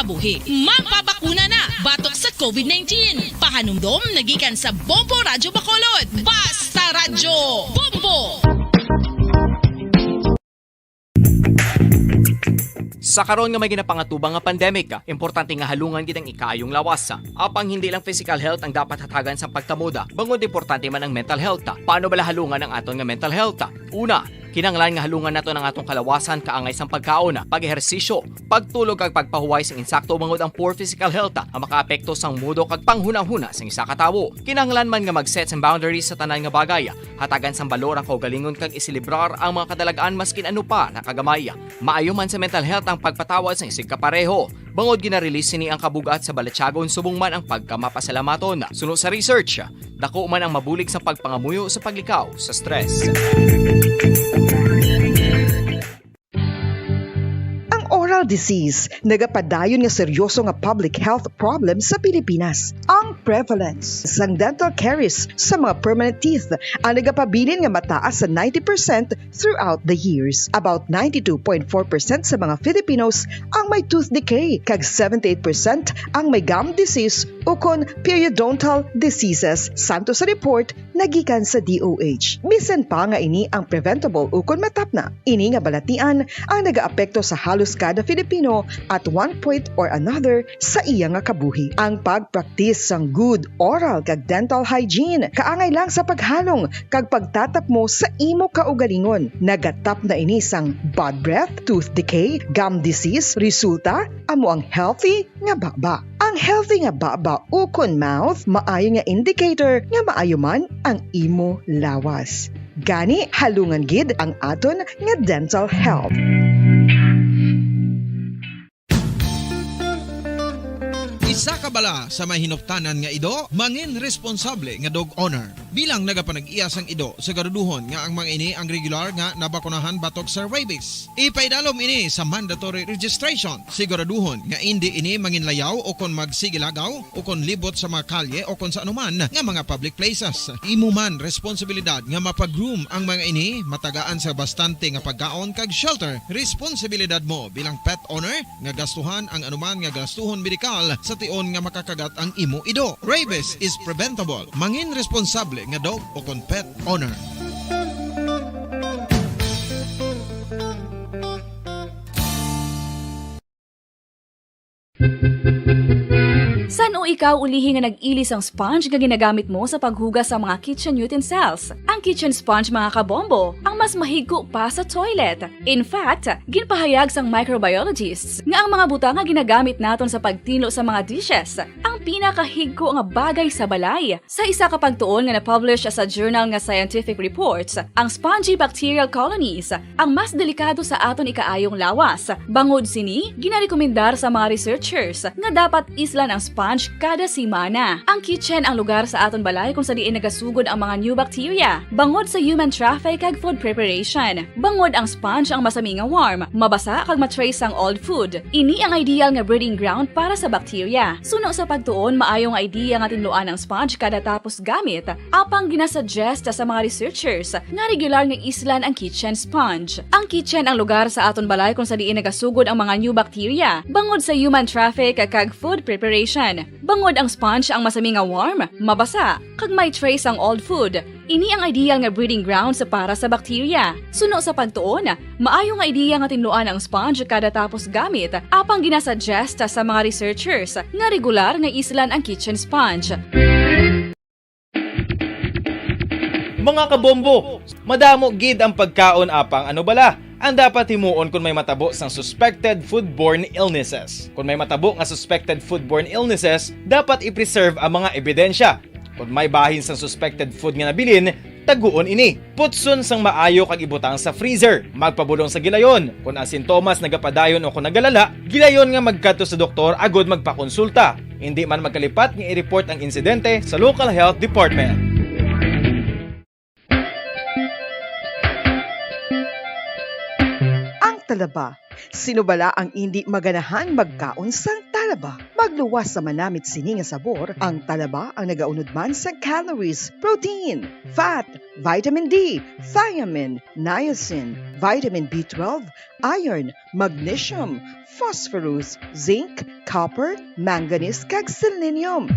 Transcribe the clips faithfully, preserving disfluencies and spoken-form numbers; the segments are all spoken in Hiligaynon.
kabuhi. Magpabakuna na batok sa COVID nineteen. Pahanumdom na gikan sa Bombo Radyo Bacolod. Basta Radyo Bombo! Sa karon nga may ginapangatubang nga pandemic, importante nga halungan gid ang ikaayong lawas. Apang hindi lang physical health ang dapat hatagan sa pagkamuda, bangod importante man ang mental health. Paano bala halungan ang aton nga mental health? Una, kinahanglan nga halungan naton ang atong kalawasan kaangay sang pagkaon, pag-ehersisyo, pagtulog kag pagpahuway sing insakto, bangod ang poor physical health ang makaapekto sang mudo kag panghunahuna sang isa ka tawo. Kinahanglan man nga mag-set sang boundaries sa tanan nga bagay, hatagan sang balor ang kaugalingon kag iselebrar ang mga kadalag-an maskin ano pa na kagamay. Maayo man sa mental health ang pagpatawad sang isigkapareho, bangod gina-release sini ang kabug-at sa balatyagon subong man ang pagkamapasalamaton. Suno sa research, dako man ang mabulig sa pagpangamuyo sa paglikaw sa stress. Ang oral disease nagapadayon nga seryoso nga public health problem sa Pilipinas. Ang prevalence sang dental caries sa mga permanent teeth ang nagapabilin nga mataas sa ninety percent throughout the years. About ninety-two point four percent sa mga Filipinos ang may tooth decay, kag seventy-eight percent ang may gum disease ukon periodontal diseases, santo sa report nga gikan sa D O H. Bisan pa nga ini ang preventable ukon matapna, ini nga balatian ang nagaapekto sa halos kada Filipino at one point or another sa iya nga kabuhi. Ang pagpraktis sang good oral kag dental hygiene kaangay lang sa paghalong kag pagtatapmo sa imo kaugalingon. Nagatapna ini sang bad breath, tooth decay, gum disease, resulta amo ang healthy nga baba. Ang healthy nga baba ukon mouth maayo nga indicator nga maayo man ang imo lawas. Gani, halungan gid ang aton nga dental health. Isa ka bala sa may hinuptanan nga ido, mangin responsable nga dog owner. Bilang nagapanag-iya sang ido, siguraduhon nga ang mga ini ang regular nga nabakunahan batok sa rabies. Ipaidalom ini sa mandatory registration. Siguraduhon nga indi ini manginlayaw o kon magsigilagaw o kon libot sa mga kalye o kon sa anuman nga mga public places. Imo man responsibilidad nga mapa-groom ang mga ini, matagaan sa bastante nga pagkaon kag shelter. Responsibilidad mo bilang pet owner nga gastuhan ang anuman nga gastuhon medikal sa tion nga makakagat ang imo ido. Rabies is preventable. Mangin responsable nga dog o kon pet owner. San-o ikaw ulihi nga nag-ili sang sponge nga ginagamit mo sa paghugas sa mga kitchen utensils? Ang kitchen sponge, mga kabombo, ang mas mahigko pa sa toilet. In fact, ginpahayag sang microbiologists nga ang mga butang nga ginagamit naton sa pagtinlo sa mga dishes ang pinakahigko nga bagay sa balay. Sa isa ka pagtuon nga na-publish sa journal nga Scientific Reports, ang spongy bacterial colonies ang mas delikado sa aton ikaayong lawas. Bangod sini, ginarekomendar sa mga researchers nga dapat islan ang sponge kada semana. Ang kitchen ang lugar sa aton balay kung sa diin nagasugod ang mga new bacteria, bangod sa human traffic kag food preparation. Bangod ang sponge ang masami nga warm, mabasa kag ma-trace sang old food. Ini ang ideal nga breeding ground para sa bacteria. Suno sa pagtuon, maayo nga idea nga tinluan ang sponge kada tapos gamit. Apang ginasuggest sa mga researchers nga regular nga islan ang kitchen sponge. Ang kitchen ang lugar sa aton balay kung sa diin nagasugod ang mga new bacteria, bangod sa human traffic kag food preparation. Bangod ang sponge ang masami nga warm, mabasa, kag may trace ang old food. Ini ang ideal nga breeding grounds para sa bacteria. Suno sa pagtuon, maayo nga idea nga tinluan ang sponge kada tapos gamit, apang ginasuggest sa mga researchers nga regular nga islan ang kitchen sponge. Mga kabombo, madamo gid ang pagkaon, apang ano bala ang dapat himuon kon may matabo sang suspected foodborne illnesses? Kon may matabo nga suspected foodborne illnesses, dapat i-preserve ang mga ebidensya. Kon may bahin sang suspected food nga nabilin, taguon ini. Putson sang maayo kag ibutang sa freezer. Magpabulong sa gilayon. Kon ang sintomas nagapadayon o kon nagalala, gilayon nga magkadto sa doktor agud magpakonsulta. Indi man magkalipat nga i-report ang insidente sa local health department. Ang talaba. Sino bala ang indi maganahan magkaon sang Talaba. Magluwas sa manamit sini nga sabor, ang talaba ang nagaunod man sa calories, protein, fat, vitamin D, thiamine, niacin, vitamin B twelve, iron, magnesium, phosphorus, zinc, copper, manganese, kag selenium.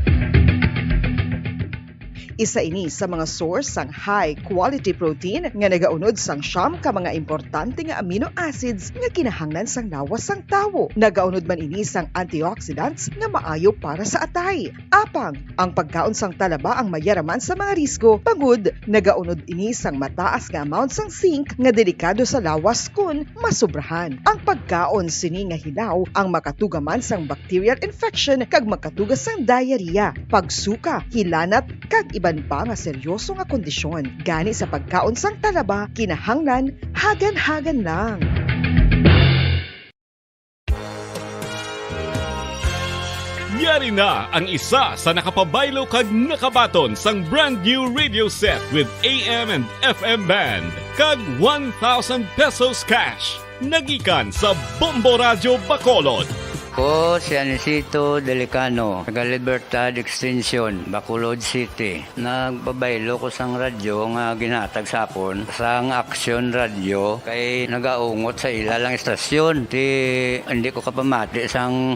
Isa ini sa mga source sang high quality protein nga nagaunod sang siyam ka mga importante nga amino acids nga kinahanglan sang lawas sang tawo. Nagaunod man ini sang antioxidants nga maayo para sa atay. Apang ang pagkaon sang talaba ang mayaraman sa mga risgo, bangod nagaunod ini sang mataas nga amount sang zinc nga delikado sa lawas kon masobrahan. Ang pagkaon sini nga hilaw ang makatuga man sang bacterial infection kag makatuga sang diarrhea, pagsuka, hilanat, kag iban pa nga seryoso nga kondisyon. Gani sa pagkaon sang talaba, kinahanglan hagan-hagan lang. Yari na ang isa sa nakapabaylo kag nakabaton sang brand new radio set with A M and F M band kag one thousand pesos cash. Nagikan sa Bombo Radyo Bacolod. Ko si Anisito Delicano, taga Libertad Extension, Bacolod City. Nagpabaylo ko sang radyo nga ginhatag sa akon sang Action Radio kay nagaungot sa ila lang istasyon. Ti hindi ko kapamati sang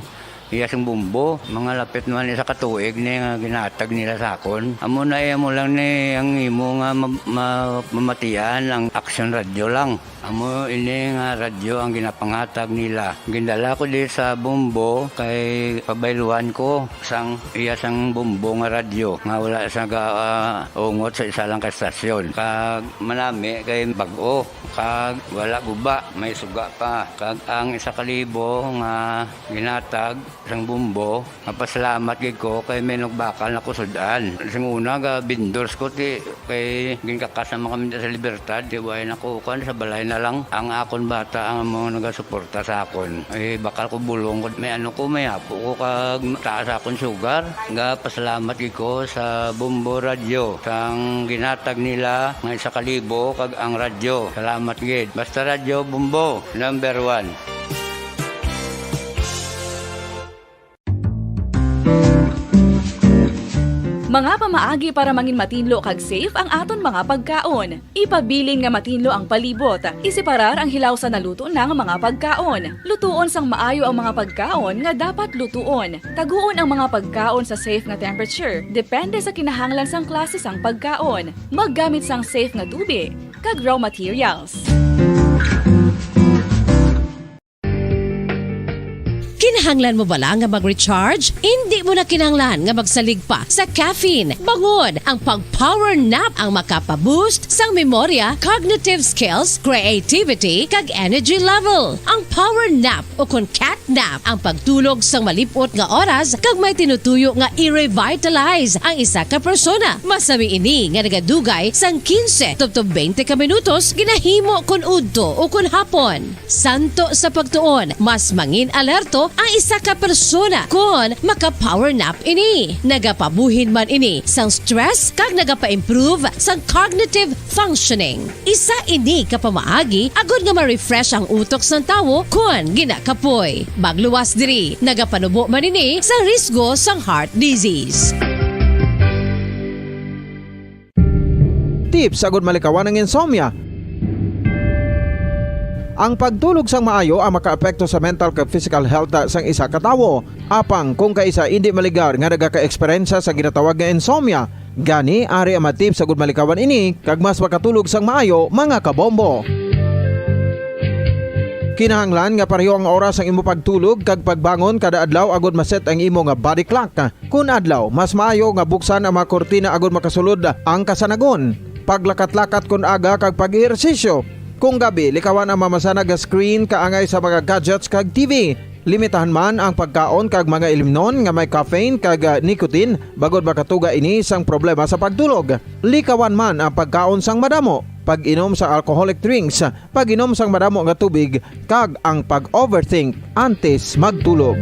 iya sang bumbo. Mga lapit naman isa ka tuig ni nga ginhatag nila sa akon. Amo na iya mo lang ni ang imo nga ma- ma- mamatian ang Action Radio lang. Amo ini nga radyo ang ginapanghatag nila. Gindala ko di sa Bombo kay pabayluan ko sang iya sang Bombo nga radyo nga wala sa gaungot sa isa lang ka estasyon. Kag manami kay bag-o kag wala guba, may suga pa. Kag ang isa ka libo nga ginatag sang Bombo, mapasalamat gid ko kay may nagbakal na ko sud-an. Sing una ga vendors ko ti kay ginkakas naman kami sa Libertad, ti way na ko kuan sa balay na lang. Ang akon bata ang mga nagasuporta sa akon. Eh, bakal ko bulong ko, may ano ko, may apo ko kag taas akon sugar. Ga pasalamat gid ko sa Bombo Radyo sang ginatag nila nga isa ka libo kag ang radyo. Salamat gid. Basta Radyo Bombo, number one. Mga pamaagi para mangin matinlo kag safe ang aton mga pagkaon. Ipabilin nga matinlo ang palibot. Iseparar ang hilaw sa naluto na nga mga pagkaon. Lutuon sang maayo ang mga pagkaon nga dapat lutuon. Taguon ang mga pagkaon sa safe nga temperature, depende sa kinahanglan sang klase sang pagkaon. Maggamit sang safe nga tubig kag raw materials. Kinahanglan mo bala nga mag-recharge? Indi mo na kinahanglan nga magsalig pa sa caffeine. Bangod ang pag-power nap ang makapa-boost sang memorya, cognitive skills, creativity, kag energy level. Ang power nap o kon cat nap ang pagtulog sang malip-ot nga oras kag may tinutuyo nga i-revitalize ang isa ka persona. Masami ini nga nagadugay sang kinse tubtob twenty ka minutos ginahimo kon udto o kon hapon. Santo sa pagtuon, mas mangin-alerto ang isa ka persona kon maka-power nap ini. Nagapabuhin man ini sang stress kag nagapa-improve sang cognitive functioning. Isa ini ka pamaagi agud nga ma-refresh ang utok sang tawo kon ginakapoy. Magluwas diri, nagapanubo man ini sang risgo sang heart disease. Tips agud malikawan ang insomnia. Ang pagtulog sang maayo ang makaapekto sa mental kag physical health sang isa ka tawo. Apang kung kaisa indi maligar nga nagaka-eksperyensya sa ginatawag nga insomnia, gani ari ang mga tips agud malikawan ini kag mas makatulog sang maayo, mga kabombo. Kinahanglan nga pareho ang oras sang imo pagtulog kag pagbangon kada adlaw agud ma-set ang imo nga body clock. Kon adlaw, mas maayo nga buksan ang mga kurtina agud makasulod ang kasanagon. Paglakat-lakat kon aga kag pag-ehersisyo. Kon gabi, likawan ang mamasanag nga screen kaangay sa mga gadgets kag T V. Limitahan man ang pagkaon kag mga ilimnon nga may caffeine kag, ah, nicotine, bangod makatuga ini sang problema sa pagtulog. Likawan man ang pagkaon sang madamo, pag-inom sa alcoholic drinks, pag-inom sang madamo nga tubig, kag ang pag-overthink antes magtulog.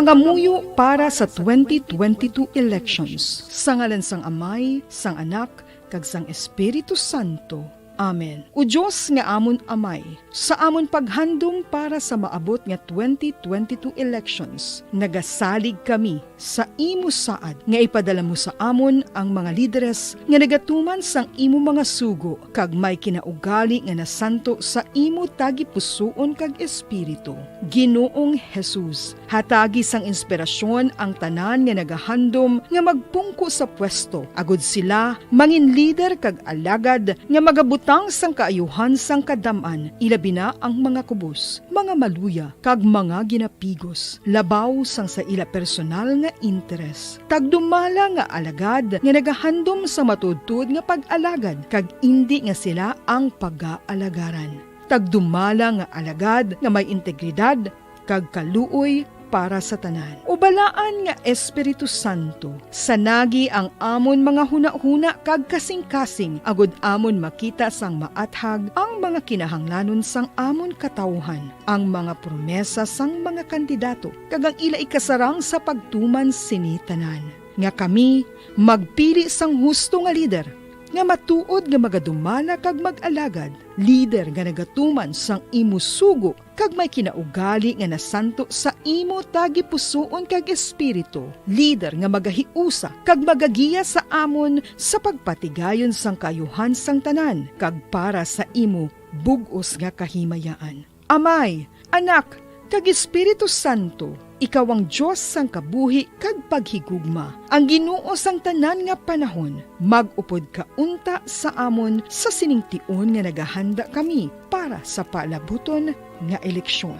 Ngamuyo para sa twenty twenty-two elections. Sa ngalan sang Amay, sang Anak, kag sang Espiritu Santo. Amen. O Dios nga amon Amay, sa amon paghandom para sa maabot nga twenty twenty-two elections, nagasalig kami sa imo saad nga ipadala mo sa amon ang mga lideres nga nagatuman sang imo mga sugo kag may kinaugali nga nasanto sa imo tagipusoon kag espiritu. Ginoong Jesus, hatagi sang inspirasyon ang tanan nga nagahandom nga magpungko sa pwesto, agod sila mangin lider kag alagad nga magabutang sang kaayuhan sang kadam-an, ilabi na ang mga kubos, mga maluya, kag mga ginapigos, labaw sang sa ila personal nga interes. Tagdumala nga alagad nga nagahandom sa matuodtuod nga pag-alagad, kag indi nga sila ang pagaalagaran. Tagdumala nga alagad nga may integridad kag kaluoy para sa tanan. O Balaan nga Espiritu Santo, sanagi ang amon mga hunahuna kag kasingkasing, agud amon makita sang maathag ang mga kinahanglanon sang amon katawuhan, ang mga promesa sang mga kandidato, kag ang ila ikasarang sa pagtuman sini tanan, nga kami magpili sang husto nga lider, nga matuod nga magadumala kag mag-alagad, lider nga nagatuman sang imo sugo kag may kinaugali nga nasanto sa imo tagipusoon kag espiritu, lider nga magahiusa kag magagiya sa amon sa pagpatigayon sang kaayuhan sang tanan kag para sa imo bug-os nga kahimayaan. Amay, Anak, kag Espiritu Santo, ikaw ang Dios sang kabuhi kag paghigugma, ang Ginoo sang tanan nga panahon. Mag-upod ka unta sa amon sa sining tion nga nagahanda kami para sa palabuton nga eleksyon.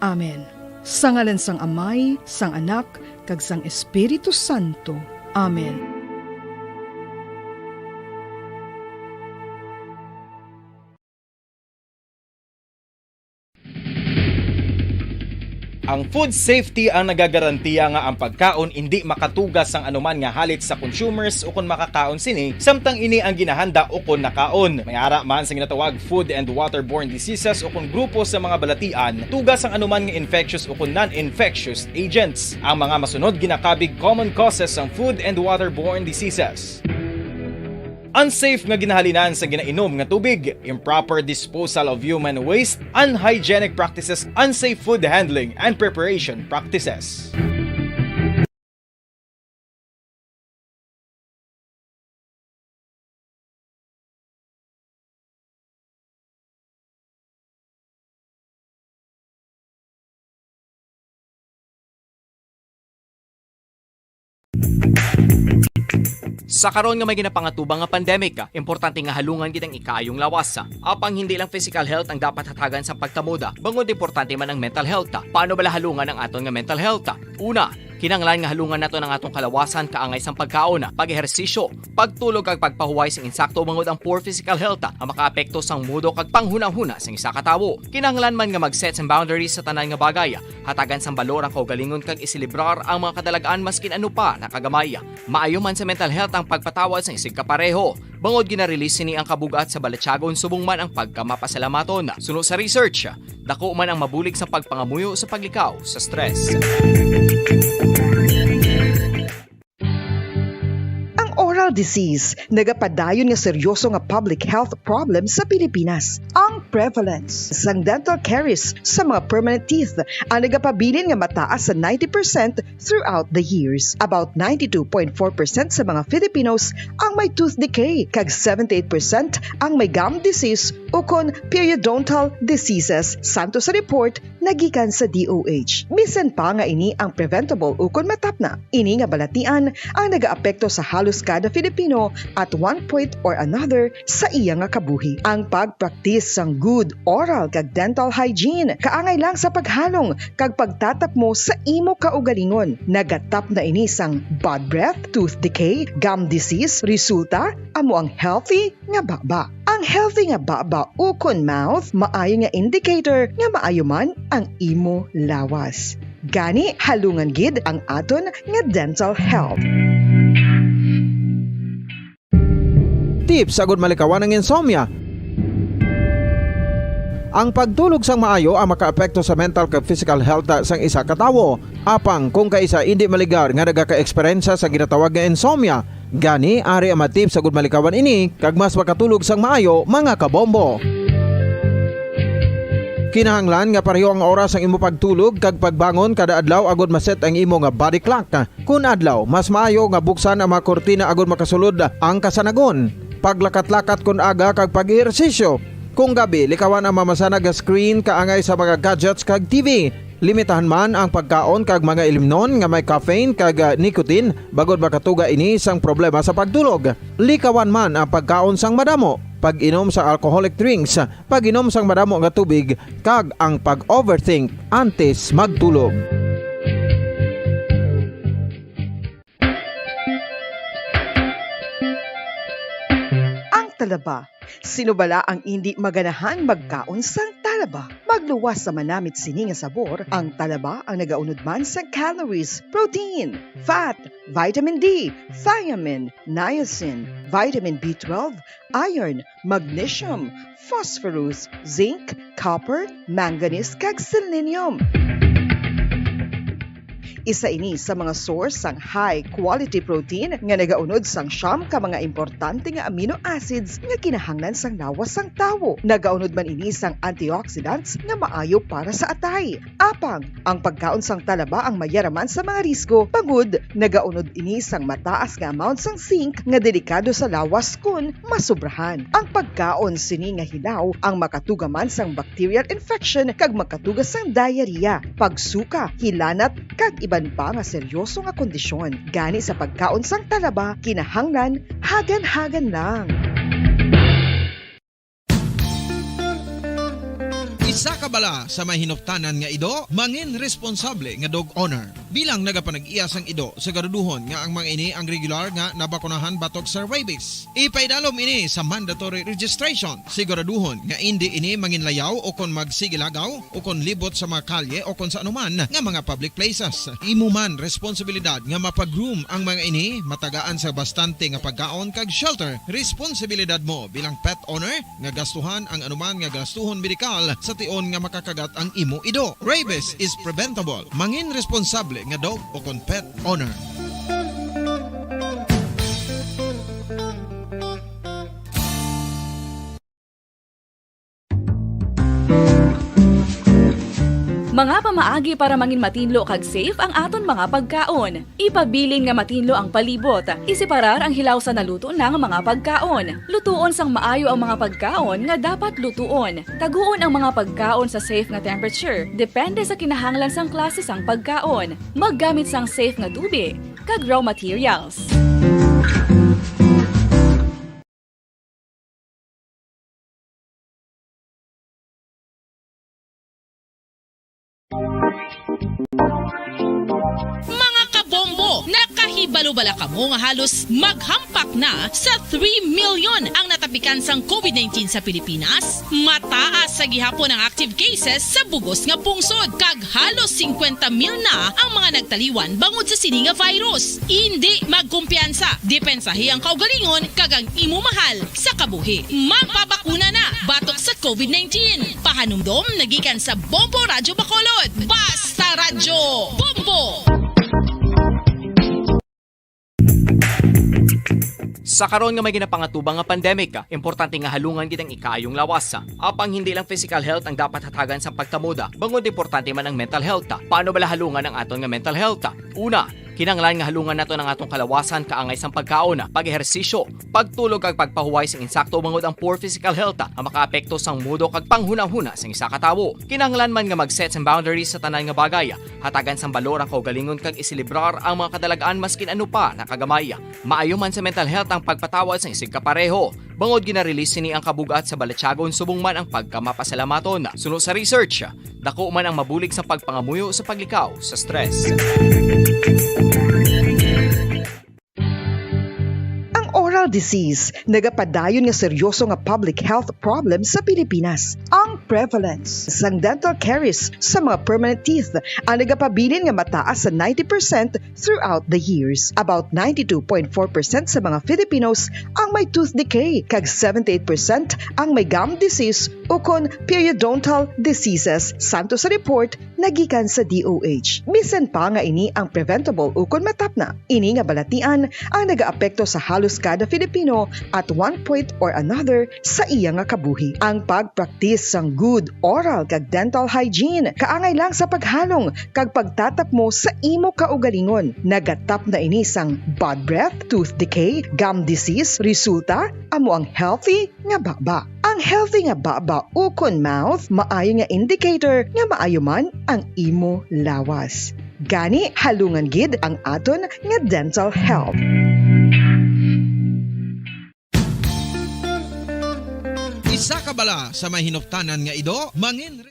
Amen. Sa ngalan sang Amay, sang Anak, kag sang Espiritu Santo. Amen. Ang food safety ang nagagarantiya nga ang pagkaon indi makatuga sang anuman nga halit sa consumers ukon makakaon sini, samtang ini ang ginahanda ukon nakaon. May ara man sa ginatawag food and waterborne diseases ukon grupo sa mga balatian, tuga sang anuman nga infectious ukon non-infectious agents. Ang mga masunod ginakabig common causes sang food and waterborne diseases. Unsafe nga ginahalinan sa ginainom nga tubig, improper disposal of human waste, unhygienic practices, unsafe food handling and preparation practices. Sa karon nga may ginapangatubang nga pandemic, importante nga halungan gid ang ikaayong lawas. Apang hindi lang physical health ang dapat hatagan sa pagtamod, bangod importante man ang mental health. Paano bala halungan ang aton nga mental health? Una, kinahanglan nga halungan naton ang atong kalawasan kaangay sang pagkaon, pag-ehersisyo, pagtulog kag pagpahuway sing insakto, bangod ang poor physical health ang makaapekto sang mudo kag panghunahuna sang isa ka tawo. Kinahanglan man nga mag-set sang boundaries sa tanan nga bagay, hatagan sang balor ang kaugalingon kag iselebrar ang mga kadalag-an maskin ano pa na kagamay. Maayo man sa mental health ang pagpatawad sang isigkapareho, bangod gina-release sini ang kabug-at sa balatyagon subong man ang pagkamapasalamaton. Suno sa research, dako man ang mabulig sa pagpangamuyo sa paglikaw sa stress. Ang oral disease nagapadayon nga seryoso nga public health problem sa Pilipinas. Ang prevalence sang dental caries sa mga permanent teeth ang nagapabilin nga mataas sa ninety percent throughout the years. About ninety-two point four percent sa mga Filipinos ang may tooth decay, kag seventy-eight percent ang may gum disease ukon periodontal diseases, santo sa report nagikan sa D O H. Bisan pa nga ini ang preventable ukon matapna, ini nga balatian ang nagaapekto sa halos kada Filipino at one point or another sa iya nga kabuhi. Ang pagpraktis sang good oral kag dental hygiene kaangay lang sa paghalong kag pagtatapmo sa imo kaugalingon. Nagatapna ini sang bad breath, tooth decay, gum disease, resulta amo ang healthy nga baba. Ang healthy nga baba ukon mouth maayo nga indicator nga maayo man ang imo lawas. Gani, halungan gid ang aton nga dental health. Tips agud malikawan ang insomnia. Ang pagtulog sang maayo ang makaapekto sa mental kag physical health sang isa ka tawo. Apang kung kaisa indi maligar nga nagakaeksperyensya sa ginatawag nga insomnia, gani ari ang mga tips agud malikawan ini kag mas makatulog sang maayo, mga kabombo. Kinahanglan nga pareho ang oras sang imo pagtulog kag pagbangon kada adlaw agud maset ang imo nga body clock. Kun adlaw, mas maayo nga buksan ang mga kurtina agud makasulod ang kasanagon, paglakat-lakat kun aga kag pag-ehersisyo. Kung gabi, likawan ang mamasanag nga screen kaangay sa mga gadgets kag T V. Limitahan man ang pagkaon kag mga ilimnon nga may caffeine kag, ah, nicotine, bangod makatuga ini sang problema sa pagtulog. Likawan man ang pagkaon sang madamo, pag-inom sa alcoholic drinks, pag-inom sang madamo nga tubig, kag ang pag-overthink antes magtulog. Ang talaba. Sino bala ang indi maganahan magkaon sang talaba? Magluwas sa manamit sini nga sabor, ang talaba ang nagaunod man sang calories, protein, fat, vitamin D, thiamine, niacin, vitamin B twelve, iron, magnesium, phosphorus, zinc, copper, manganese, kag selenium. Isa ini sa mga source sang high quality protein nga nagaunod sang siyam ka mga importante nga amino acids nga kinahanglan sang lawas sang tawo. Nagaunod man ini sang antioxidants nga maayo para sa atay. Apang ang pagkaon sang talaba ang mayaraman sa mga risgo, bangod nagaunod ini sang mataas nga amount sang zinc nga delikado sa lawas kon masobrahan. Ang pagkaon sini nga hilaw ang makatuga man sang bacterial infection kag makatuga sang diarrhea, pagsuka, hilanat, kag iban pa nga seryoso nga kondisyon. Gani sa pagkaon sang talaba, kinahanglan hagan-hagan lang. Isa ka bala sa may hinuptanan nga ido, mangin responsable nga dog owner. Bilang nagapanag-iya sang ido, siguraduhon nga ang mga ini ang regular nga nabakunahan batok sa rabies. Ipaidalom ini sa mandatory registration. Siguraduhon nga indi ini manginlayaw o kon magsigilagaw o kon libot sa mga kalye o kon sa anuman nga mga public places. Imo man responsibilidad nga mapag-groom ang mga ini, matagaan sa bastante nga pagkaon kag shelter. Responsibilidad mo bilang pet owner nga gastuhan ang anuman nga gastuhon medikal sa tion nga makakagat ang imo ido. Rabies is preventable. Mangin responsable nga dog o kon pet owner. Mga pamaagi para mangin matinlo kag safe ang aton mga pagkaon. Ipabilin nga matinlo ang palibot. Iseparar ang hilaw sa naluto na nga mga pagkaon. Lutuon sang maayo ang mga pagkaon nga dapat lutuon. Taguon ang mga pagkaon sa safe nga temperature, depende sa kinahanglan sang klase sang pagkaon. Maggamit sang safe nga tubig kag raw materials. Mga kabombo, nakahibalo bala kamo nga halos maghampak na sa three million ang natapikan sang covid nineteen sa Pilipinas? Mataas sa gihapon ang active cases sa bugos nga pungsod, kag halos singkwenta mil na ang mga nagtaliwan bangod sa sini nga virus. Indi magkumpiyansa, depensahi ang kaugalingon kag ang imo mahal sa kabuhi. Magpabakuna na batok sa covid nineteen. Pahanumdom na gikan sa Bombo Radyo Bacolod. Basta Radyo Bombo! Sa karon nga may ginapangatubang nga pandemic, importante nga halungan gid ang ikaayong lawas. Apang hindi lang physical health ang dapat hatagan sa pagkamuda, bangod importante man ang mental health. Paano bala halungan ang aton nga mental health? Una, kinahanglan nga halungan naton ang atong kalawasan kaangay sang pagkaon, pag-ehersisyo, pagtulog kag pagpahuway sang insakto, bangod ang poor physical health ang makaapekto sang mudo kag panghunahuna sang isa ka tawo. Kinahanglan man nga mag-set sang boundaries sa tanan nga bagay, hatagan sang balor ang kaugalingon kag iselebrar ang mga kadalag-an maskin ano pa na kagamay. Maayo man sa mental health ang pagpatawad sang isigkapareho, bangod gina-release sini ang kabug-at sa balatyagon subong man ang pagkamapasalamaton. Suno sa research, dako man ang mabulig sa pagpangamuyo sa paglikaw sa stress. Ang oral disease, nagapadayon nga seryoso nga public health problem sa Pilipinas. Ang prevalence sang dental caries sa mga permanent teeth ang nagapabilin nga mataas sa ninety percent throughout the years. About ninety-two point four percent sa mga Filipinos ang may tooth decay, kag seventy-eight percent ang may gum disease ukon periodontal diseases, santo sa report nagikan sa D O H. Bisan pa nga ini ang preventable ukon matapna, ini nga balatian ang nagaapekto sa halos kada Filipino at one point or another sa iya nga kabuhi. Ang pagpraktis sang good oral kag dental hygiene kaangay lang sa paghalong kag pagtatapmo sa imo kaugalingon. Nagatapna ini sang bad breath, tooth decay, gum disease, resulta amo ang healthy nga baba. Ang healthy nga baba ukon mouth maayo nga indicator nga maayo man ang imo lawas. Gani, halungan gid ang aton nga dental health. Isa ka bala sa may hinuptanan nga ido, mangin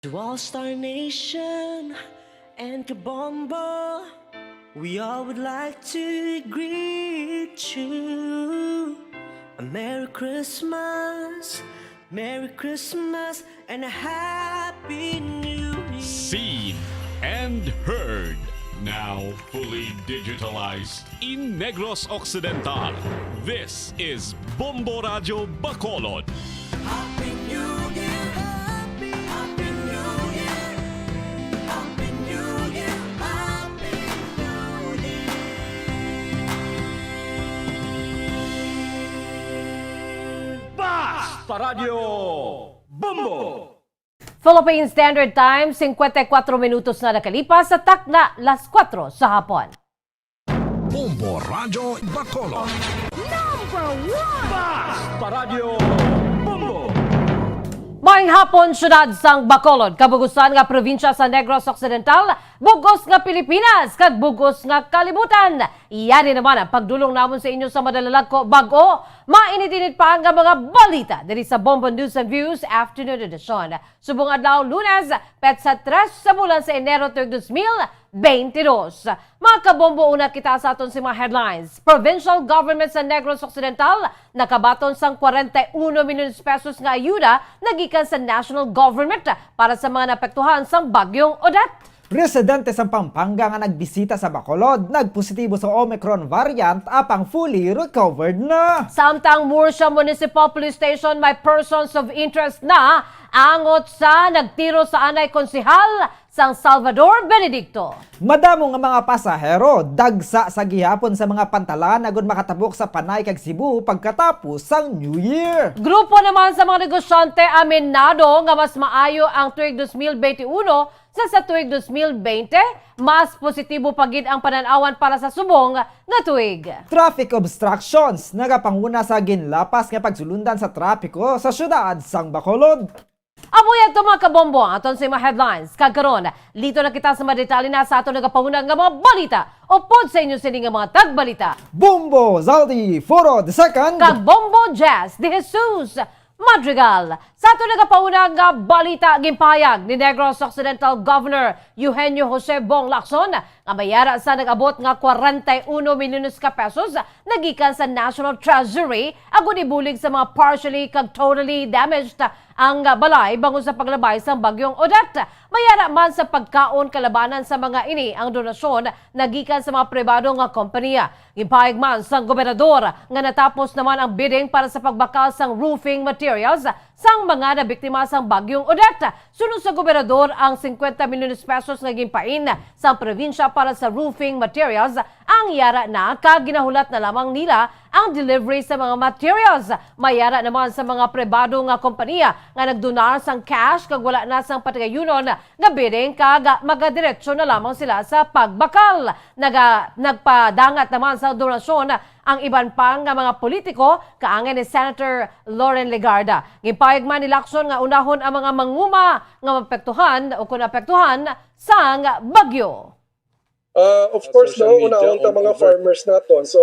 To all Star Nation and Kabombo, we all would like to greet you a Merry Christmas, Merry Christmas, and a Happy New Year. Seen and heard, now fully digitalized in Negros Occidental. This is Bombo Radyo Bacolod. Happy New Year! Happy, Happy New Year! Happy New Year! Happy New Year! Basta Radyo Bombo! Philippine Standard Time, singkwenta y kuwatro minutos na nakalipas sa takna las kuwatro sa hapon. Bombo Radyo Bacolod. Number one! Basta Radyo Bombo! Maayong hapon, siyudad sang Bacolod, kabugusan nga probinsya sa Negros Occidental, bugos nga Pilipinas, kag bugos nga kalibutan. Yari naman ang pagdulong namon sa inyo sa madalalag ko bag-o, mainit-init pa nga mga balita diri sa Bombo News and Views Afternoon Edition. Subong adlaw, Lunes, petsa tres sa bulan sa Enero tuig dos mil beintidos. Mga kabombo, una kita sa aton sa mga headlines. Provincial Government sa Negros Occidental nakabaton sang kwarenta y uno milyones pesos nga ayuda nagikan sa national government para sa mga naapektuhan sang Bagyong Odette. Residente sa Pampanga nga nagbisita sa Bacolod, nagpositibo sa Omicron variant, apang fully recovered na. Samtang Murcia Municipal Police Station may persons of interest na angot sa nagtiro sa anay konsehal sang Salvador Benedicto. Madamo nga mga pasahero dagsa sa gihapon sa mga pantalan agud makatabok sa Panay kag Cebu pagkatapos sang New Year. Grupo naman sa mga negosyante aminado nga mas maayo ang tuig dos mil beinti uno sa, sa tuig dos mil beinti, mas positibo pa gid ang panan-awan para sa subong nga tuig. Traffic obstructions nagapanguna sa ginlapas nga pagsulundan sa trapiko sa siyudad sang Bacolod. Amo yan to, mga kabombo, ang aton sa mga headlines. Kag karon, lito na kita sa mga detalye na sa aton nagapanguna nga mga balita. Upod sa inyo sini nga mga tagbalita, Bombo Zaldi Foro the second. Kag Bombo Jazz de Jesus Madrigal. Sa aton nagapauna nga balita, ginpahayag ni Negros Occidental Governor Eugenio Jose Bong Lacson nga may ara sa nag-abot nga kwarenta y uno milyones ka pesos nagikan sa National Treasury agud ibulig sa mga partially kag totally damaged ang balay bangod sa paglabay sang Bagyong Odette. May ara man sa pagkaon kalabanan sa mga ini ang donasyon nagikan sa mga pribado nga kompanya. Ginpahayag man sang gobernador nga natapos naman ang bidding para sa pagbakal sang roofing materials sang mga nabiktima sang Bagyong Odette. Suno sa gobernador, ang singkwenta milyones pesos nga ginpain sang probinsya para sa roofing materials ang yara na, kag ginahulat na lamang nila ang delivery sa mga materials. May yara naman sa mga pribado nga kompanya nga nagdonar sang cash kag wala na sang patagayunon nga bidding, kag magadiretso na lamang sila sa pagbakal. Naga-, nagpadangat naman sa donasyon ang iban pa nga mga politiko, kaangay ni Senator Loren Legarda. Ginpahayag man ni Lacson nga unahon ang mga manguma nga maapektuhan o kon apektuhan sang bagyo. Uh, of At course, social no, media, unahon ta ang mga over- farmers naton. So,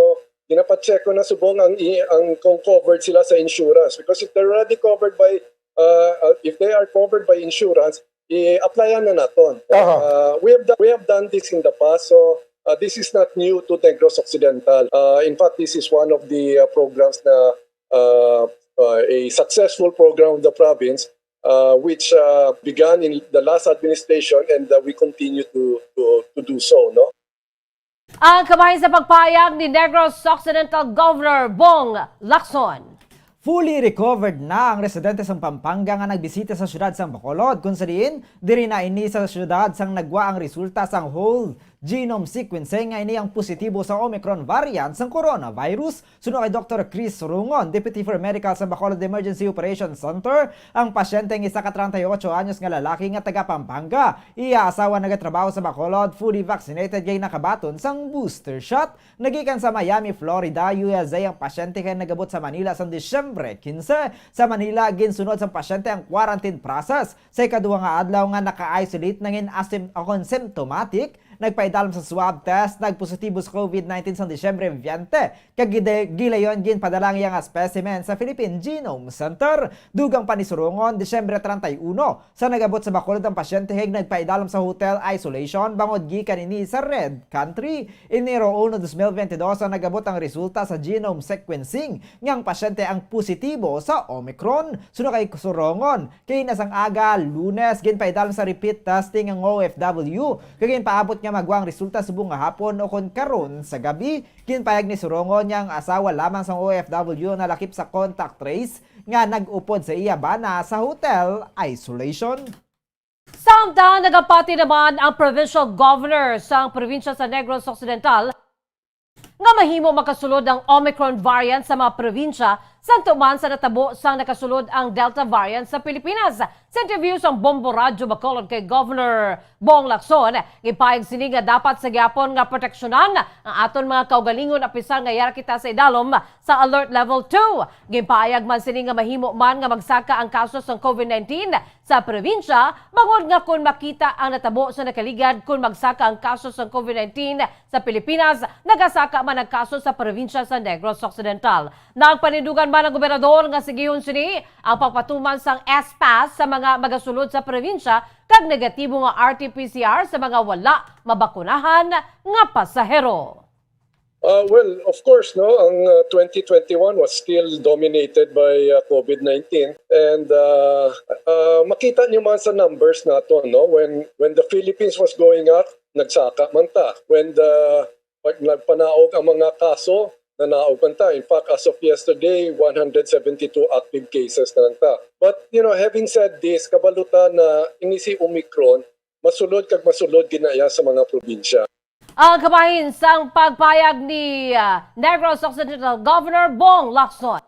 ginapacheck ko na subong ang i-, ang kung covered sila sa insurance, because if they're already covered by, uh, uh, if they are covered by insurance, i-applyan na naton. Aha. Uh, we have done, we have done this in the past. So, Uh, this is not new to Negros Occidental. Uh, in fact, this is one of the uh, programs na uh, uh, a successful program of the province, uh, which uh, began in the last administration, and uh, we continue to, to, to do so. No? Ang kabahin sa pagpayag ni Negros Occidental Governor Bong Lacson. Fully recovered na ang residente sang Pampanga nga nagbisita sa siyudad sang Bacolod, kung sa diin diri na ini sa siyudad sang nagwa ang resulta sang whole genome sequencing nga ini ang positibo sa Omicron variant sang coronavirus. Suno kay Doktor Chris Rungon, Deputy for Medical sa Bacolod Emergency Operation Center, ang pasyente nga isa ka treinta y ocho anyos nga lalaki nga taga Pampanga. Iya asawa nagatrabaho sa Bacolod, fully vaccinated kay nakabaton sang booster shot. Nagikan sa Miami, Florida, U S A ang pasyente kay nagabot sa Manila sang Disyembre quince. Sa Manila, ginsunod sang pasyente ang quarantine process. Sa ikaduha nga adlaw nga naka-isolate, nangin asim-, akon symptomatic, nagpaidalom sa swab test, nagpositibo sa COVID nineteen sang Disyembre veinte, kag gide-, gilayon ginpadala ang iya nga specimen sa Philippine Genome Center. Dugang pa ni Surungon, Disyembre treinta y uno, sa nagabot sa Bacolod ang pasyente kag nagpaidalom sa hotel isolation bangod gikan ini sa red country. Enero uno, dos mil bente dos ang nagabot ang resulta sa genome sequencing nga ang pasyente ang positibo sa Omicron. Suno kay Surungon, kay na sang aga, Lunes, ginpaidalom sa repeat testing ang O F W, kag ginpaabot nga magwa ang resulta subong nga hapon ukon karon sa gabi. Ginpayag ni Surungon nga ang asawa lamang sang O F W ang nalakip sa contact trace nga nag-upod sa iya bana sa hotel isolation. Samtang nagapati naman ang provincial governor sang probinsya sa Negros Occidental nga mahimo makasulod ang Omicron variant sa mga probinsya, santo man sa natabo sang nakasulod ang Delta variant sa Pilipinas. Sa interview sang Bombo Radyo Bacolod kay Governor Bong Lacson, gipahayag sini nga dapat sa gihapon nga proteksyonan ang aton mga kaugalingon apisar nga yara kita sa idalom sa Alert Level two. Ginpahayag man sini nga mahimo man nga magsaka ang kaso sang COVID nineteen sa probinsya, bangod nga kon makita ang natabo sa nakaligad kon magsaka ang kaso sang COVID nineteen sa Pilipinas, nagasaka man ang kaso sa probinsya sa Negros Occidental. Nagpanindugan man ang gobernador nga sigihon sini ang pagpatuman sang S-PASS sa mga magasulod sa probinsya kag negatibo nga R T P C R sa mga wala mabakunahan nga pasahero. Uh, well, of course, no, ang uh, twenty twenty-one was still dominated by uh, COVID nineteen, and uh, uh, makita niyo man sa numbers nato, no, when when the Philippines was going up, nagsaka man ta. When the pag nagpanaog ang mga kaso, nanaog man ta. In fact, as of yesterday, one hundred seventy-two active cases na lang ta. But, you know, having said this, kabalo ta na ini si Omicron, masulod kag masulod gid na iya sa mga probinsya. Ang kabahin sang pagpayag ni ah, Negros Occidental Governor Bong Lacson.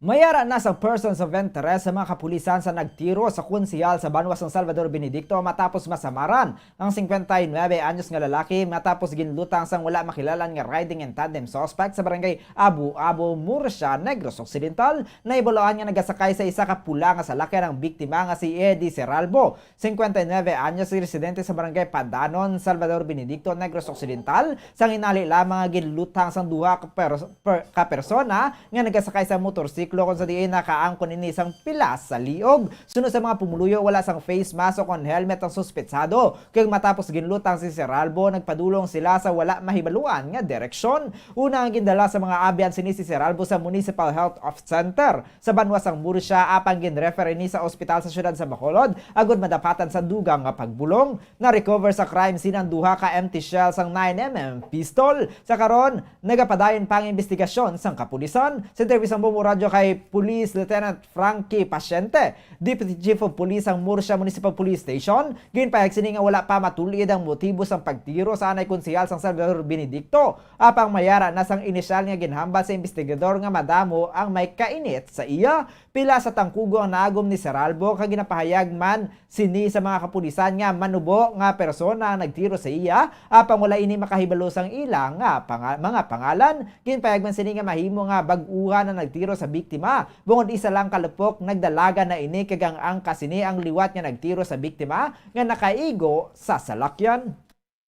Mayara na sa persons of interest sa mga kapulisan sa nagtiro sa konsehal sa banwa sang Salvador Benedicto matapos masamaran ang singkwenta y nuebe anyos nga lalaki matapos ginlutang sang wala makilalan nga riding in tandem suspect sa barangay Abu-Abu, Murcia, Negros Occidental. Nahibaluan nga nagasakay sa isa ka pula nga salakyan ang biktima nga si Eddie Seralbo, singkwenta y nuebe anyos, residente sa barangay Padanon, Salvador Benedicto, Negros Occidental, sang hinali lamang nga ginlutang sang duha ka, per, per, ka persona nga nagasakay sa motorsiklo, kung sa diin nakaangkon ini sang pilas sa liog. Suno sa mga pumuluyo, wala sang face mask o kon helmet ang suspetsado, kag matapos ginlutang si Seralbo, nagpadulong sila sa wala mahibaluan nga direksyon. Una nga gindala sa mga abyan sini si Seralbo sa Municipal Health of Center sa banwa sang Murcia, apang ginrefer ini sa ospital sa siyudad sa Bacolod agud madapatan sa dugang nga pagbulong. Na-recover sa crime scene ang duha ka empty shell sang nine M M pistol. Sa karon, nagapadayon pa ang imbestigasyon sang kapulisan. Sa interview sang Bombo Radyo kay Police Lieutenant Frankie Pasyente, Deputy Chief of Police sang Murcia Municipal Police Station, ginpahayag sini nga wala pa matul-id ang motibo sang pagtiro sa anay konsehal sang Salvador Benedicto. Apang mayara na sang inisyal nga ginhambal sa imbestigador nga madamo ang may kainit sa iya. Pila sa tangkugo ang naagom ni Seralbo, kag ginapahayag man sini sa mga kapulisan nga manubo nga persona ang nagtiro sa iya, apang wala ini makahibalo sang ila nga panga-, mga pangalan. Ginpahayag man sini nga mahimo nga bag-uhan ang nagtiro sa biktima, bangod isa lang ka lupok nagdalagan na ini, kag ang angkas sini ang liwat nga nagtiro sa biktima nga nakaigo sa salakyan.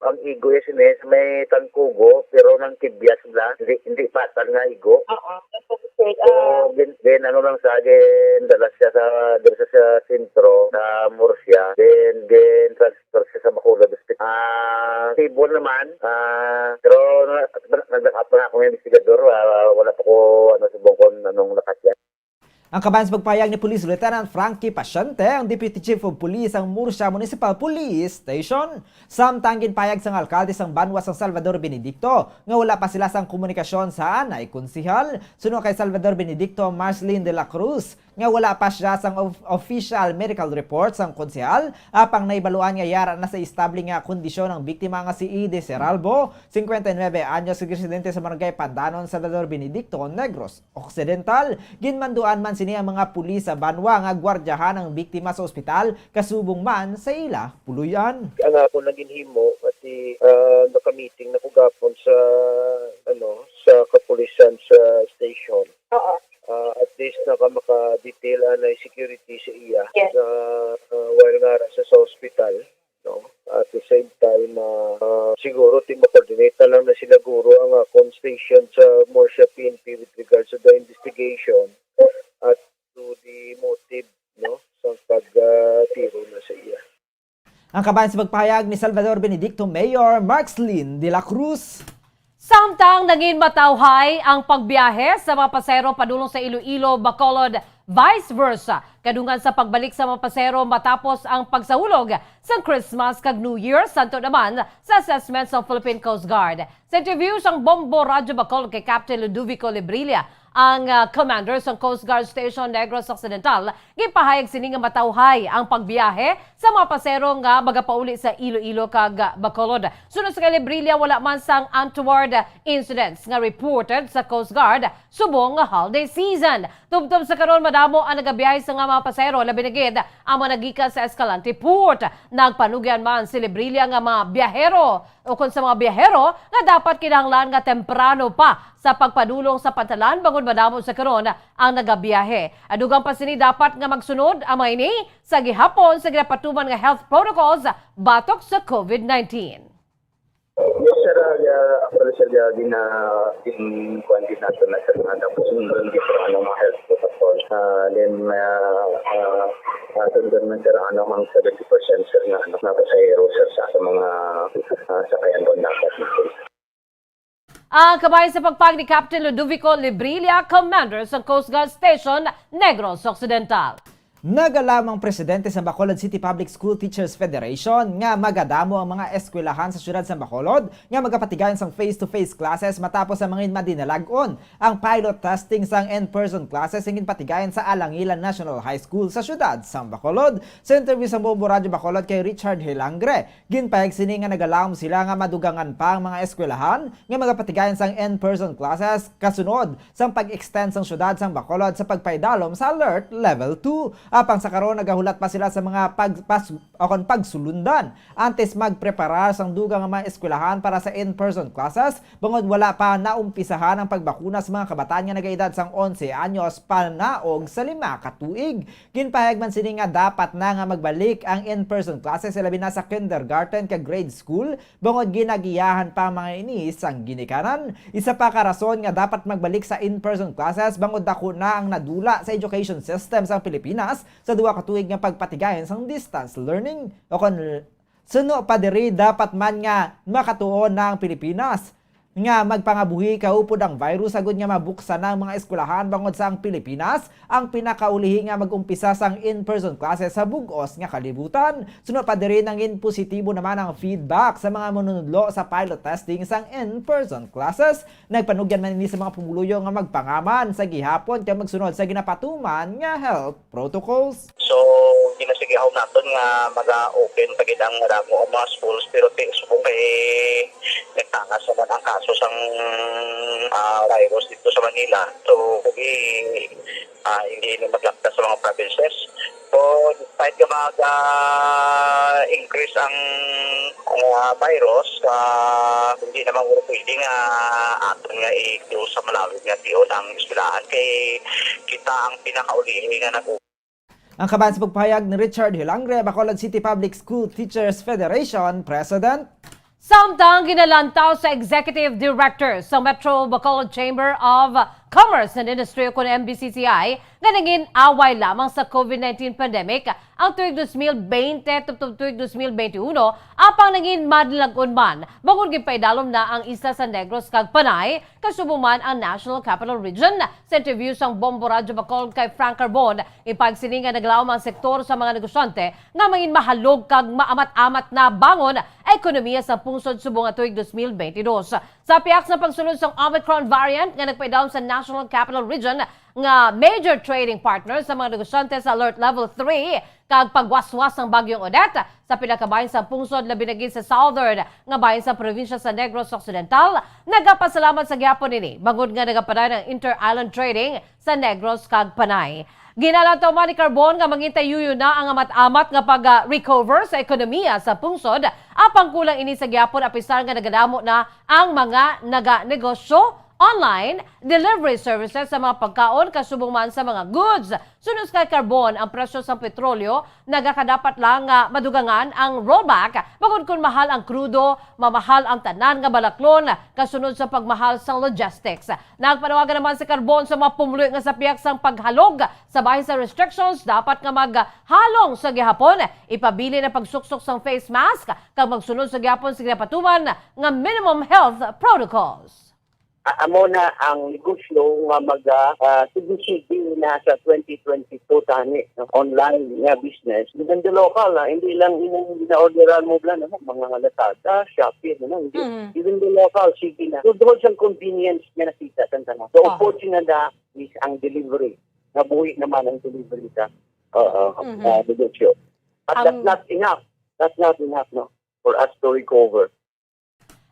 Ang igo iya sini sa may tangkugo, pero nangkibyas na, hindi, hindi patag nga igo. Oo. Tapos, sir, So, ah, gin, gin, ano lang sa, gin, dala siya sa, dala siya sa sentro, sa Murcia. Then, gin, transfer siya sa Bacolod Hospital. Ah, stable naman. Ah, pero na-, nag-, nag-, nag-, akong investigador, ah, wala pa ko, ano, subong kung anong lakas yan. Ang kabahin sa pagpahayag ni Police Lieutenant Frankie Paciente, ang Deputy Chief of Police sang Murcia Municipal Police Station, samtang ginpahayag sang alkalde sang banwa sang Salvador Benedicto nga wala pa sila sang komunikasyon sa anay konsehal. Suno kay Salvador Benedicto, Marcelin de la Cruz, nga wala pa siya sang of-, official medical report sang konsehal, apang nahibaluan nga yara na sa estable nga kondisyon ang biktima nga si Ide Seralbo, singkwenta y nuebe anyos, residente sa Barangay Pandanon, Salvador Benedicto, Negros Occidental. Ginmanduan man sini ang mga pulis sa banwa nga gwardyahan ang biktima sa ospital, kasubong man sa ila puloy-an. Ang ako naging himo, pati, ah, nakamiting na ko gapon sa, ano, sa kapulisan sa station. Oo. Ah, at least naka-, maka-detail anay security sa iya. Yes. Na, ah, while nga ra sa, sa hospital, no? At the same time, ah, ah, siguro ti ma-coordinate na lang na sila guro ang akon station sa Murcia P N P with regards to the investigation at to the motive, no, sa pag, ah, tiro na sa iya. Ang kabahin sa pagpahayag ni Salvador Benedicto Mayor Marcelin de la Cruz. Samtang nangin matawhay ang pagbiyahe sa mga pasahero padulong sa Iloilo, Bacolod, vice versa, kadungan sa pagbalik sa mga pasahero matapos ang pagsahulog sang Christmas kag New Year, santo naman sa assessment sa Philippine Coast Guard. Sa interview sang Bombo Radyo Bacolod kay Captain Ludovico Librilla, ang, ah, commander sang Coast Guard Station Negros Occidental, ginpahayag sini nga matawhay ang pagbiyahe sa mga pasero nga magapauli sa Iloilo kag Bacolod. Suno sa kay Librilla, wala man sang untoward incidents nga reported sa Coast Guard subong nga holiday season. Tubtob sa karon, madamo ang nagabiyahe sa nga mga pasero, labi na gid ang mga nagikan sa Escalante Port. Nagpanugyan man si Librilla nga mga biyahero o kon sa mga biyahero nga dapat kinahanglan nga temprano pa sa pagpadulong sa pantalan, bangod madamo sa karon ang nagabiyahe. Dugang pa sini, dapat nga magsunod ang mga ini sa gihapon sa ginapatuman nga health protocols batok sa COVID nineteen. Yes, sir. Ah, yeah, actually, sir, yeah, gina-, gin-, kuwan din natin na, sir, nga dapat sundon din, sir, ang mga health protocols. Ah, then, ah, ah, ah, sundon man, sir, ang mga seventy percent, sir, nga, ano, na pasahero, sir, sa, sa mga, ah, sakayan doon dapat natin. Ang kabahin sa pagpahayag ni Captain Ludovico Librilla, commander sa Coast Guard Station Negros Occidental. Nagalaom ang presidente sa Bacolod City Public School Teachers Federation nga magadamo ang mga eskwelahan sa siyudad sa Bacolod nga magapatigayon sang face-to-face classes matapos ang mga madinalag-on ang pilot testing sang in-person classes nga ginpatigayon sa Alangilan National High School sa siyudad sa Bacolod. Sa interview sa Bombo Radyo Bacolod kay Richard Hilangre, ginpahayag sini nga nagalaom sila nga madugangan pa ang mga eskwelahan nga magapatigayon sang in-person classes kasunod sang pag-extend sang siyudad sang Bacolod sa pagpaidalom sa Alert Level two. Apang sa karon, nagahulat pa sila sa mga pagpas-, o kon pagsulundan antes magpreparar sang dugang nga mga eskwelahan para sa in-person classes, bangod wala pa naumpisahan ang pagbakuna sa mga kabataan nga nagaedad sang onse anyos panaog sa lima ka tuig. Ginpahayag man sini nga dapat na nga magbalik ang in-person classes, labi na sa kindergarten kag grade school, bangod ginagiyahan pa ang mga ini sang ginikanan. Isa pa ka rason nga dapat magbalik sa in-person classes, bangod dako na ang nadula sa education system sang Pilipinas sa duha ka tuig nga pagpatigayon sang distance learning. O kon suno pa diri, dapat man nga makatuon na ang Pilipinas nga magpangabuhi kaupod ang virus, agud nga mabuksan na ang mga eskwelahan, bangod sa ang Pilipinas ang pinakaulihi nga mag-umpisa sang in-person classes sa bug-os nga kalibutan. Suno pa diri, nangin positibo naman ang feedback sa mga manunudlo sa pilot testing sang in-person classes. Nagpanugyan man ini sa mga pumuluyo nga magpangaman sa gihapon kag magsunod sa ginapatuman nga health protocols. So, ginasigihom naton nga maga-open pa gid ang madamo ang mga schools, pero ti-, subong kay nagtangas naman ang kaso sang, ah, virus dito sa Manila. So, kundi, ah, hindi na maglakta sa mga provinces. So, despite nga mag, ah, increase ang, ah, virus, ah, hindi naman pwede nga aton nga i-close sa malalim nga tion ang eskwelahan kay kita ang pinakaulihi nga nag- Ang kabahin sa pagpahayag ni Richard Hilangre, Bacolod City Public School Teachers Federation President. Samtang ginalantaw sa Executive Director sa Metro Bacolod Chamber of Commerce and Industry, o kon M B C C I, nga nangin-away lamang sa COVID nineteen pandemic ang tuig dos mil bente tubtob tuig dos mil bente uno, apang nangin madlagon man bangod ginpaidalom na ang isla sa Negros kag Panay, kasubong man ang National Capital Region. Sa interview sang Bombo Radyo Bacolod kay Frank Carbon, ipagsiling nga naglaom ang sektor sa mga negosyante nga mangin mahalog kag maamat-amat na bangon ekonomiya sa pungsod subong nga tuig dos mil bente dos. Sa pihak sa pagsulod sang Omicron variant nga nagpaidalom sa National Capital Region nga major trading partner sa mga negosyante sa Alert Level three kag pagwaswas sang Bagyong Odette sa pila ka bahin sa pungsod, labi na gid sa southern nga bahin sa probinsya sa Negros Occidental, nagapasalamat sa gihapon ini bangod nga nagapadayon ang inter-island trading sa Negros kag Panay. Ginalantaw man ni Carbon nga mangintayuyo na ang amat-amat nga pag-recover sa ekonomiya sa pungsod, apang kulang ini sa gihapon apisar nga nagadamo na ang mga naganegosyo, online delivery services sa mga pagkaon kasubong man sa mga goods. Suno kay Carbon, ang presyo sa petrolyo nagakadapat lang nga madugangan ang rollback, bangod kon mahal ang krudo, mamahal ang tanan nga balaklon kasunod sa pagmahal sang logistics. Nagpanawagan naman si Carbon sa mga pumuluyo nga sa pihak sang paghalog sa bahin sa restrictions, dapat nga maghalong sa gihapon, ipabilin ang pagsuksok sang face mask kag magsunod sa gihapon sa ginapatuman nga minimum health protocols. A-, amo na ang negosyo nga maga, ah, sige-sige na sa twenty twenty-two tani, no? Online nga business. Even the local, ah, hindi lang imong gina-orderan mo lang, ano, mga Lazada, Shopee, ano, hindi. Mhm. Even the local, sige na. So, doon siyang convenience nga nakita sa tanan. So, Ah. unfortunate na is ang delivery. Nabuhi naman ang delivery sa, oo, Mhm. ah, negosyo. But that's Ang not enough. That's not enough, no, for us to recover.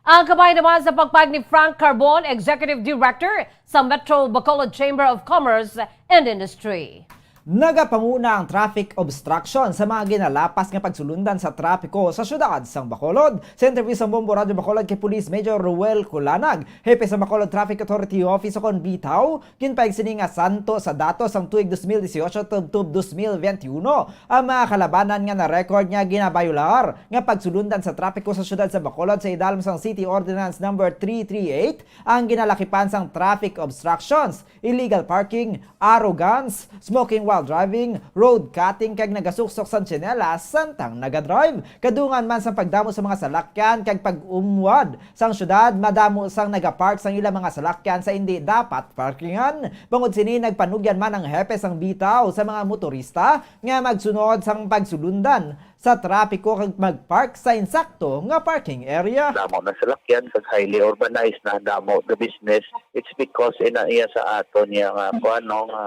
Ang kabahin naman sa pagpahayag ni Frank Carbon, Executive Director sa Metro Bacolod Chamber of Commerce and Industry. Nagapanguna ang traffic obstruction sa mga ginalapas nga pagsulundan sa trapiko sa siyudad sang Bacolod. Sa interview sa Bombo Radyo Bacolod kay Police Major Ruel Culanag, hepe sa Bacolod Traffic Authority Office o kon BTAO, ginpahayag sini nga santo sa datos sang tuig dos mil dieciocho tubtob dos mil veintiuno ang mga kalabanan nga na-record nga ginabayolar nga pagsulundan sa trapiko sa siyudad sa Bacolod sa idalom sang City Ordinance Number three three eight, ang ginalakipan sang traffic obstructions, illegal parking, arrogance, smoking while driving, road cutting, kag nagasuksok sang tsinelas samtang nagadrive. Kadungan man sang pagdamo sa mga salakyan kag pag-umwad sang syudad, madamo sang nagapark sang ilang mga salakyan sa indi dapat parkingan. Bangod sini, nagpanugyan man ang hepe sang BTAO sa mga motorista nga magsunod sang pagsulundan sa trapiko kag magpark sa insakto nga parking area. Damo na salakyan kag highly urbanized na, damo the business. It's because ina iya sa aton niya nga kuan, no, nga,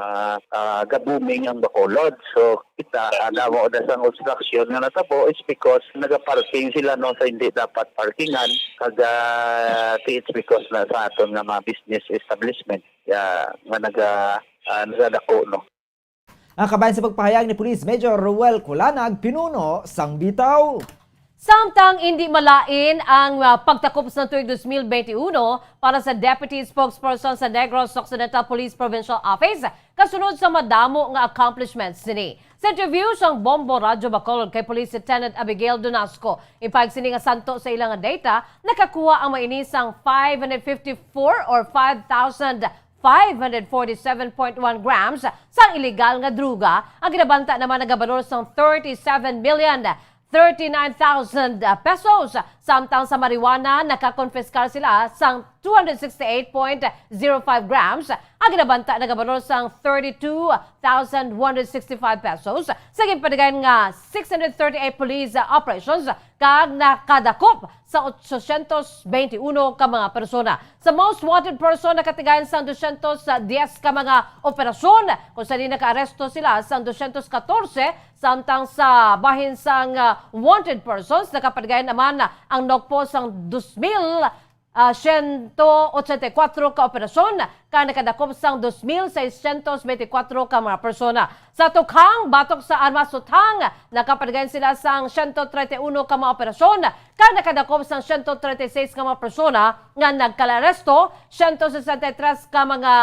ah, ga-booming ang Bacolod. So, kita, ah, damo na sang obstruction nga natabo, it's because nagaparking sila, no, sa hindi dapat parkingan, kag, ah, it's because na sa aton nga mga business establishment, ah, nga naga-, ah, nagadako, no. Ang kabahin sa pagpahayag ni Police Major Ruel Culanag, pinuno sang BTAO. Samtang indi malain ang, ah, pagtakop sa tuig dos mil bente uno para sa Deputy Spokesperson sa Negros Occidental Police Provincial Office, kasunod sa madamo nga accomplishments sini. Sa interview sang Bombo Radyo Bacolod kay Police Lieutenant Abigail Donasco, ipahayag sini nga santo sa ila nga data, nakakuha ang mga ini sang five hundred fifty-four or five thousand five hundred forty-seven point one grams sang iligal nga droga, ang ginabanta naman nagabalor sang thirty-seven million thirty-nine thousand pesos, samtang sa marijuana nakakonpiskar sila sang two hundred sixty-eight point zero five grams, ang ginabanta nagabalor sang thirty-two thousand one hundred sixty-five pesos sa ginpatigayon nga six hundred thirty-eight police operations, kag nakadakop sa otsosyentos bente uno ka mga persona. Sa most wanted person, nakatigayon sang dosyentos diyes ka mga operasyon, kung sa diin nakaaresto sila sang dosyentos katorse, samtang sa bahin sang, ah, wanted persons, nakapatigayon naman ang NOCPO sang dos mil, ah, siyento ochenta y kuwatro ka operasyon, kag nakadakop sang dos mil seiscientos bente y kuwatro ka mga persona. Sa tukhang batok sa armas utang, nakapatigayon sila sang siyento treinta y uno ka mga operasyon, kag nakadakop sang siyento treinta y seis ka mga persona nga nagkalaresto, siyento sesenta y tres ka mga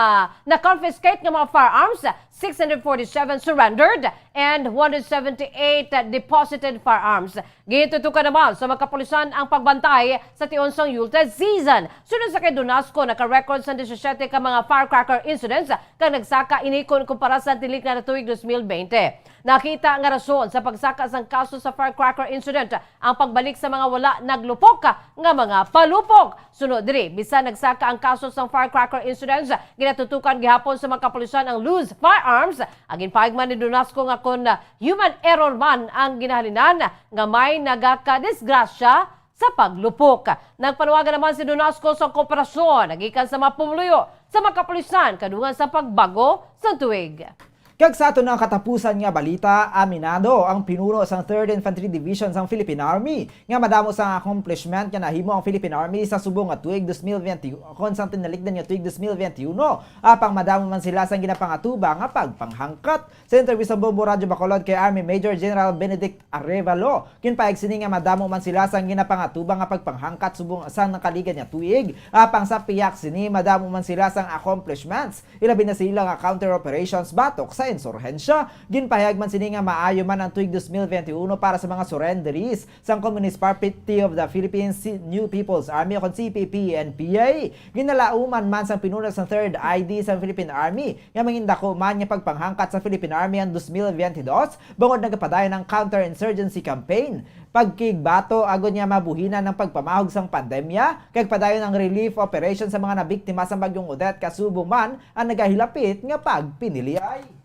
na-confiscate nga mga firearms, six hundred forty-seven surrendered, and one hundred seventy-eight deposited firearms. Gintutukan naman sa mga kapulisan ang pagbantay sa tion sang Yuletide season. Sunod sa kay Donasco, naka-record sang disisiete ka mga firecracker incidents kag nagsaka ini kon kumpara sa tilik nga tuig dos mil bente. Nakita nga rason sa pagsaka sang kaso sa firecracker incident ang pagbalik sa mga wala naglupok nga mga palupok. Sunod diri, bisan nagsaka ang kaso sang firecracker incidents, ginatutukan gihapon sa mga kapulisan ang loose firearms. Ang ginpahayag man ni Donasco nga kon, ah, human error man ang ginahalinan nga may nagakadisgrasya sa paglupok. Nagpanuwagan naman si Donasco sa kooperasyon gikan sa mga pumuluyo sa mga kapulisan kadungan sa pagbag-o sa tuig. Kag sa aton nga katapusan nga balita, aminado ang pinuno sang Third Infantry Division sang Philippine Army nga madamo sang accomplishment nga nahimo ang Philippine Army sa subong nga tuig dos mil twenty, kon sang tinalikdan nga tuig dos mil twenty-uno. Apang madamo man sila sang ginapangatubang nga pagpanghangkat. Sa interview sa Bombo Radyo Bacolod kay Army Major General Benedict Arevalo, ginpahayag sini nga madamo man sila sang ginapangatubang nga pagpanghangkat subong sang nakaligad nga tuig. Apang sa pihak sini, madamo man sila sang accomplishments, ilabi na sila nga counter operations batok sa insurhensya. Ginpahayag man sini nga maayo man ang tuig dos mil twenty-uno para sa mga surrendees sang Communist Party of the Philippines, si New People's Army o kon C P P N P A. Ginalauman man sang pinuno sang Third I D sang Philippine Army nga mangindako man nga pagpanghangkat sa Philippine Army ang dos mil twenty-dos bangod nagapadayon ang counter-insurgency campaign, pagkigbato agod nga mabuhinan ang pagpamahog sang pandemya, kag padayon ang relief operation sa mga nabiktima sang Bagyong Odette, kasubong man ang nagahilapit nga pagpiniliay.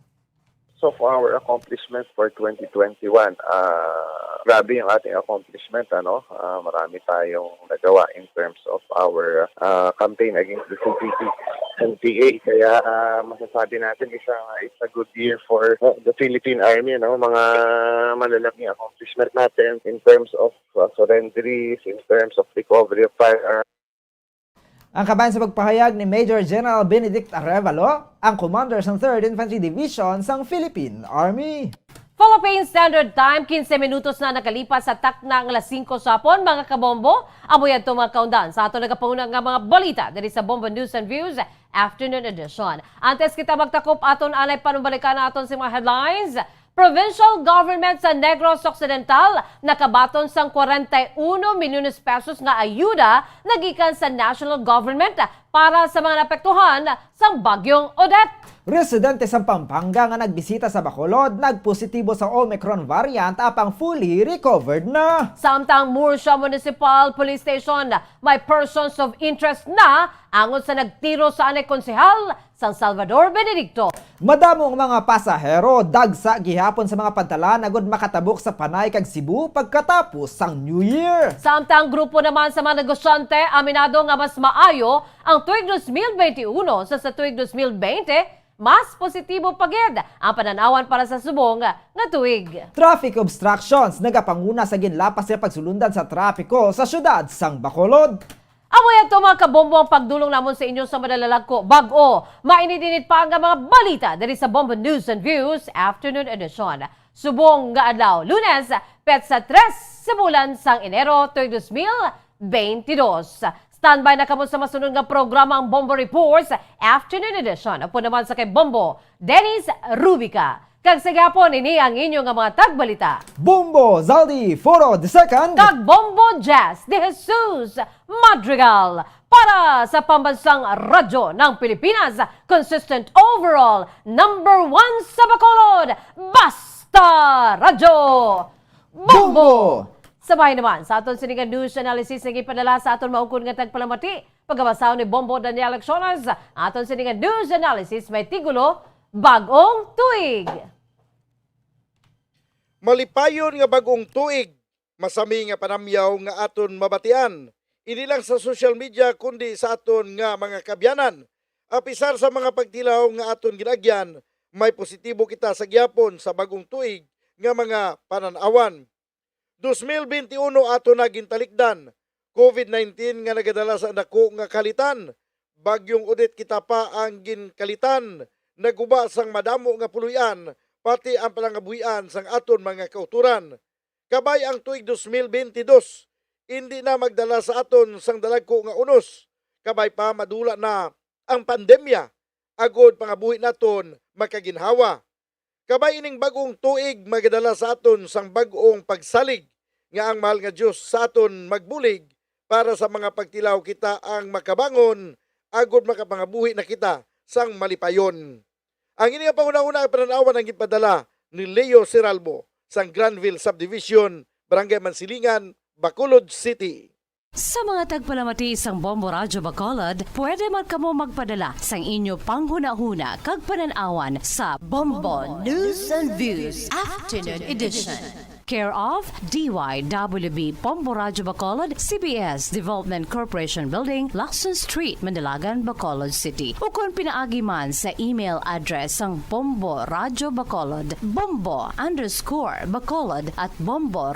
So, for our accomplishment for twenty twenty-one, ah, grabe yung ating accomplishment, ano? Ah, marami tayong nagawa in terms of our, ah, campaign against the C P P N P A. Kaya, ah, masasabi natin isang, it's a good year for, uh, the Philippine Army, no? Mga malalaking accomplishment natin in terms of, uh, surrenderies, in terms of recovery of firearms. Ang kabahin sa pagpahayag ni Major General Benedict Arevalo, ang commander sang Third Infantry Division sang Philippine Army. Philippine Standard Time, quince minutos na nakalipas sa takna nga alas singko sa hapon, mga kabombo. Amo yadto, mga kaundan, sa aton nagapanguna nga mga balita diri sa Bombo News and Views Afternoon Edition. Antes kita magtakop, aton anay panumbalikan naton sa mga headlines. Provincial Government sa Negros Occidental nakabaton sang kwarenta y uno milyones pesos nga ayuda nagikan sa National Government para sa mga naapektuhan sang Bagyong Odette. Residente sa Pampanga nga nagbisita sa Bacolod nagpositibo sa Omicron variant apang fully recovered na. Samtang Murcia Municipal Police Station may persons of interest na angot sa nagtiro sa anay konsehal sang Salvador Benedicto. Madamo ang mga pasahero dagsa gihapon sa mga pantalan agud makatabok sa Panay kag Cebu pagkatapos sang New Year. Samtang grupo naman sa mga negosyante aminado nga mas maayo ang tuig dos mil twenty-one sa sa tuig dos mil twenty, mas positibo pa gid ang panan-awan para sa subong nga tuig. Traffic obstructions nagapanguna sa ginlapas nga pagsulundan sa trapiko sa siyudad sang Bacolod. Amo yadto, mga kabombo, ang pagdulong namon sa inyo sa madalalagko bag-o mainit-init pa nga mga balita diri sa Bombo News and Views Afternoon Edition. Subong nga adlaw, Lunes, petsa tres sa bulan sang Enero, tuig dos mil beintidos. Standby na kamo sa masunod nga programa, ang Bombo Reports Afternoon Edition. Upod naman sa kay Bombo Dennis Rubica. Kag sa gihapon, ini ang inyo nga mga tagbalita, Bombo Zaldi Foro the second kag Bombo Jazz de Jesus Madrigal. Para sa Pambansang Radyo ng Pilipinas, consistent overall, number one sa Bacolod, Basta Radyo Bombo! Bombo! Sabay naman sa aton sini nga news analysis nga gipadala sa aton maukon nga tagpalamati, pagabasahon ni Bombo Daniel Lecciones, aton sini nga news analysis may tigulo, Bag-ong Tuig. Malipayon nga bag-ong tuig, masami nga panamyaw nga aton mabatian, hindi lang sa social media kundi sa aton nga mga kaabyanan. Apisar sa mga pagtilaw nga aton ginaagyan, may positibo kita sa gihapon sa bag-ong tuig nga mga panan-awan. Dos mil beintiuno aton na gintalikdan, covid nineteen nga nagadala sa dako nga kalitan, Bagyong Odette kita pa ang ginkalitan, naguba sang madamo nga puloy-an, pati ang panangabuhian sang aton mga kautoran. Kabay ang tuig dos mil beintidos, indi na magdala sa aton sang dalagko nga unos. Kabay pa madula na ang pandemya, agod pangabuhi naton makaginhawa. Kabay ining bag-ong tuig magadala sa aton sang bag-ong pagsalig nga ang mahal nga Dios sa aton magbulig para sa mga pagtilaw kita ang makabangon agod makapangabuhi na kita sang malipayon. Ang ini nga panghunahuna nga panan-awan ang gipadala ni Leo Seralbo sang Granville Subdivision, Barangay Mansilingan, Bacolod City. Sa mga tagpalamati sang Bombo Radyo Bacolod, pwede man kamo magpadala sang inyo panghunahuna kag panan-awan sa Bombo News and Views Afternoon Edition. Care of D Y W B Bombo Radyo Bacolod, C B S Development Corporation Building, Lacson Street, Mandalagan, Bacolod City. Ukon pinaagi man sa email address sang Bombo Radyo Bacolod, bombo underscore bacolod at bombo